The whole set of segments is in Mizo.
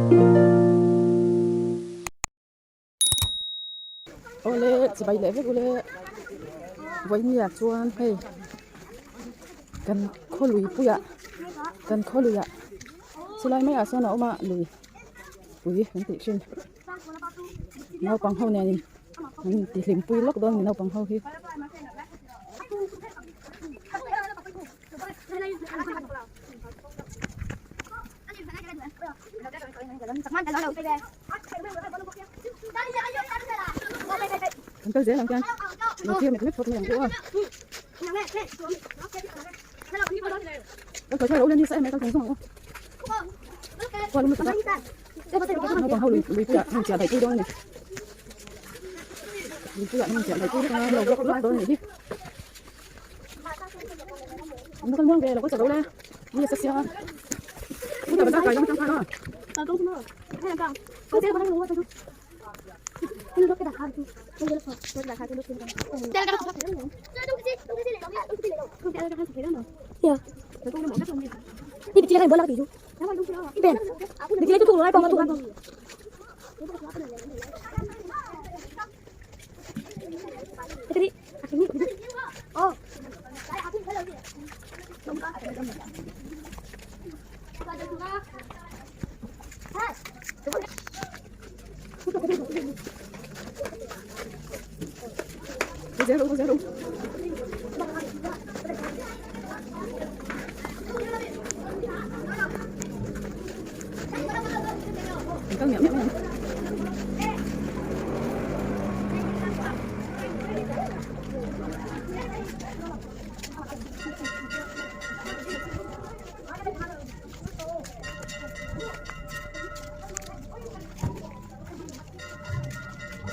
Awle chibai leh vek ule vawinia chuan hei kan khawlui puiah kan khawluiah chulai maiah sawn a awm a lui pui kan tih thin naupang ho nen an intihlim pui lawk dawn a ni naupang ho hi. Kan kal zel ang chuan lo thlir met met phawt mai ang chu aw. Kan kal thar lo ni sa em mai kal thung zawng ang aw. Kuala lutuk a. Naupang ho lui lui puiah hmun chiah daih pui dawn a ni. Lui puiah hmun chiah daih pui vek a lo vlog vlog dawn a nih hi. An kal muang ve lo ka chak lo le mi a sa sia u ta bazar kai lam atang khan a. Kal miah miah mai ang.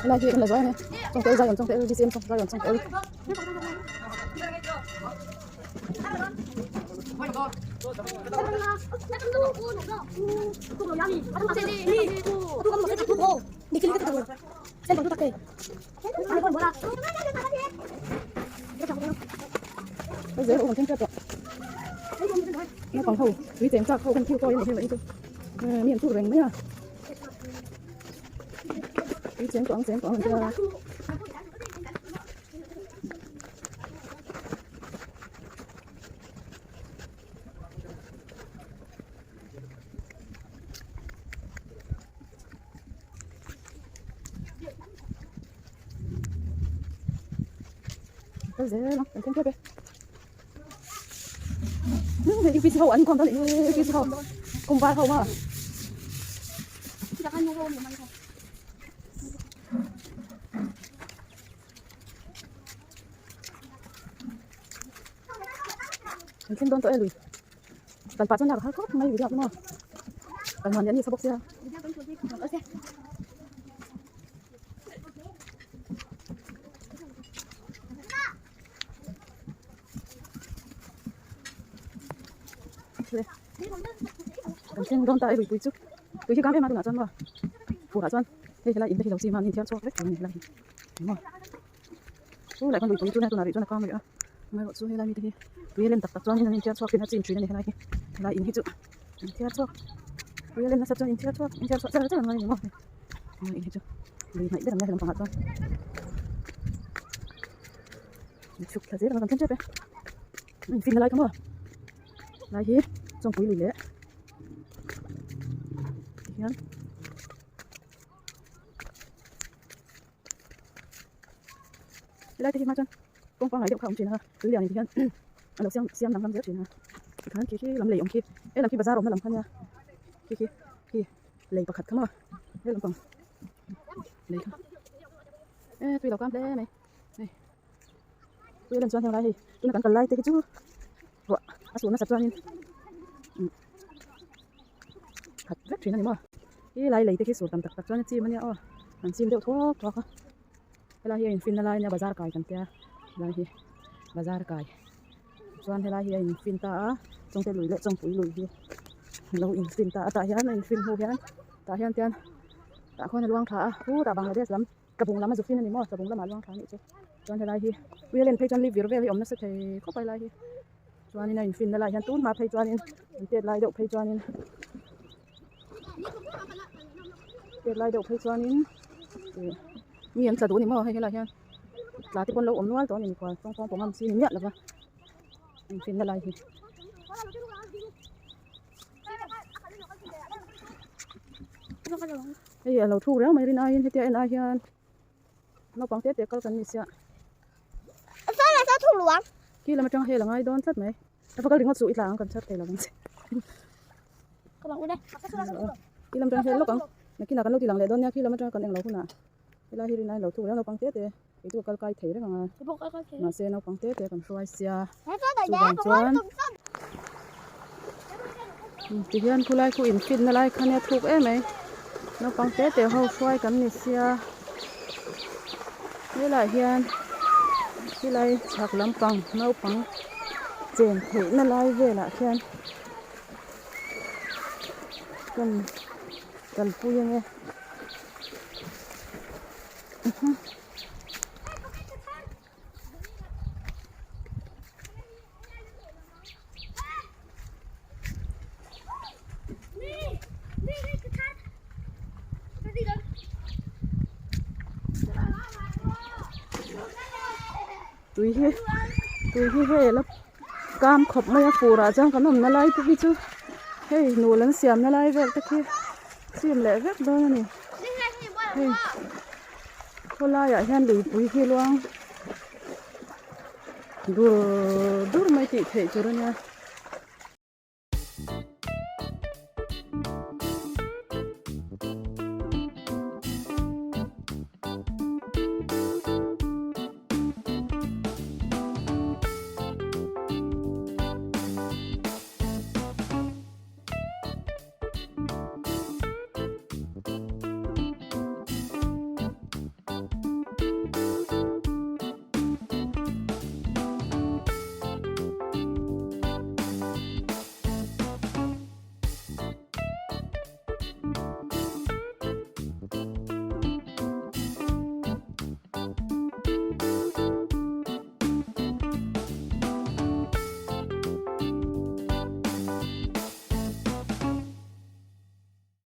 Helai hi kan la zuai a ni chawngte zai awm chawngte bcm chawngte zai awm chawngte. Naupang ho tui cheng chak ho kan thiu kawi a ni hi chu mi an chuk reng mai a tui cheng tawh ang cheng tawh ang an tia. Kal zel a kan thleng tep e hei UPC ho an inkhawm dawn a nih hi UPC ho kum var ho maw. Kan thleng dawn tawh e lui kal pah chuan lak a har khawp mai video chu maw kal nuam leh a ni sa bawk sia. Kan thleng dawn ta e luipui chu tui hi kam em a tunah chuan maw furah chuan hei helai in te hi lo chim a an inthiar chhuak vek tur a ni helai hi eng maw chu lai khan luipui chu tunah rih chuan a kam rih a amaherawh chu helai mite hi tui a len tak tak chuan in an inthiar chhuak thin a chim thin a ni helai hi helai in hi chu inthiar chhuak tui a len nasa chuan inthiar chhuak inthiar chhuah char char ang a ni maw helai in hi chu lui hnaih ber ang a helam pangah chuan. Chhuk thla zel ang a kan thleng tep e in fin na lai kha maw lai hi chawngpui lui leh tihian helai te hi hma chuan kawng pangngai deuh kha a awm thin a tui lian in tihian a lo siam siam danglam zel thin a tikhan khi khi lam lei awm khi helam khi bazar awmna lam kha nia khi khi khi lei pakhat kha maw he lampang lei kha e tui lo kam hle mai. Hei tui a lan chuan heng lai hei tuna kan kal lai te hi chu ruah a sur nasa chuanin umm khat vek thin a ni maw he lai lei te khi sur tam tak tak chuan a chim a nia aw an chim deuh thuak thuak a helai hi a infin na lai a nia bazar kai kan tia helai hi bazar kai chuan helai hi a infin ta a chawngte lui leh chawngpui lui hi a lo infin ta a tah hian a infin hnu hian tah hian tian tah khuan a luang tha a khutah Bangladesh lam. Ka bung lam a zuk in a ni maw ka bung lamah luang thla a nih chu chuan helai hi ui a len phei chuan li vir vel hi a awm nasa thei khawp a helai hi chuanin a infinna lai hian tun hma phei chuanin an tet lai deuh phei chuanin Tet lai deuh phei chuanin ih mi an tla duh a ni maw hei helaiah hian tla te pawh an lo awm nual tawh a ni mikhual tawng pawh ngam chi ni miah lova infinna lai hi. Hei a lo thuk riau mai rin aiin hetia en ai hian naupang te te kal kan ni sia. Khi lam atang hel a ngai dawn tlat mai. A va kal ringawt suh i tla ang kan chhar thei lo ang che. Khi lam atang hel lawk ang. Nakinah kan lo ti lang leh dawn nia khi lam atang kan englo hunah helai hi rin aiin lo thuk riau naupang te te. Kei chu ka kal kai thei reng ang a, mahse naupang te te kan hruai sia, chuvang chuan tihian khulai khu in fit na lai kha nia thuk em mai, naupang te te ho hruai kan ni sia, helaiah hian helai chhak lampang naupang chen theih na lai velah khian kan kalpui ange. Tui hi tui hi hei a la kam khawp mai a fur ah chuan kan awmna lai te hi chu hei nul an siamna lai vel te khi chim leh vek dawn a ni. Hei khawlaiah hian luipui hi luang dur dur mai tih theih tur a nia.